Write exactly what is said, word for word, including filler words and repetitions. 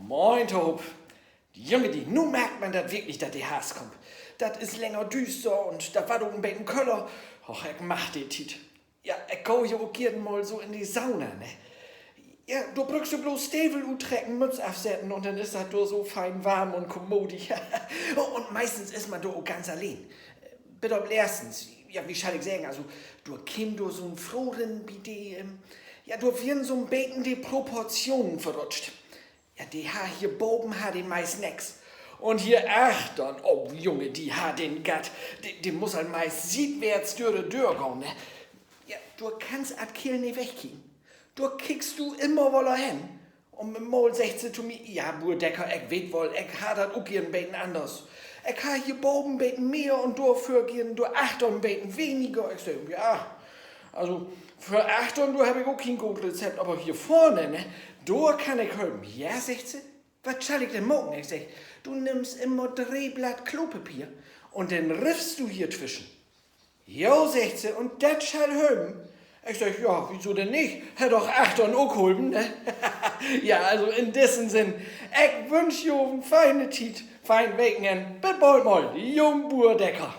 Moin tohoop. Junge, di, nu markt man dat wirklich, dat de Harvst kummt. Dat is länger düüster un dat warrt ok en beten köller. Och, ik mag de Tiet. Ja, ik gah hier ok geern mal so in de Sauna, ne? Ja, dor bruukst du bloots Stevel uttrecken, Mütz afsetten un denn is dat dor so fein warm un kommodig. Un meistens is man dor ok ganz alleen. Bit op letztens, ja, wo schall ik seggen, also, dor keem dor so'n Fro rin, bi de, ähm, ja, dor weren so'n beten de Proportionen verrutscht. Ja, de harr hier baven, harr de meist nix. Un hier achtern, oh Junge, de harr den Gatt. De, de muss al meist siedwärts dör de Döör gahn, ne? Ja, dor kannst as Keerl nich wegkieken. Dor kickst du immer woller hen. Un mit mal seggt se to mi: Ja, Buur Decker, ik weet woll, ik harr dat ok geern beten anners. Ik harr hier baven beten mehr un dorför geern dor achtern beten weniger. Ik segg: Ja, also, för achtern, dor heff ik ok keen goot Rezept, aver hier vörn, ne, dor kann ik helpen. Ja, seggt se, wat schall ik denn maken? Ik segg: Du nimmst immer dree Blatt Klopapier un denn riffst du hier twischen. Jo, seggt se, un dat schall helpen? Ik segg: Ja, wieso denn nich? Hett doch achtern ok hulpen, ne? Ja, also in dissen Sinn, ik wünsch jo en feine Tiet, fein Wekenenn, bit bold mal, de jung Buur Decker.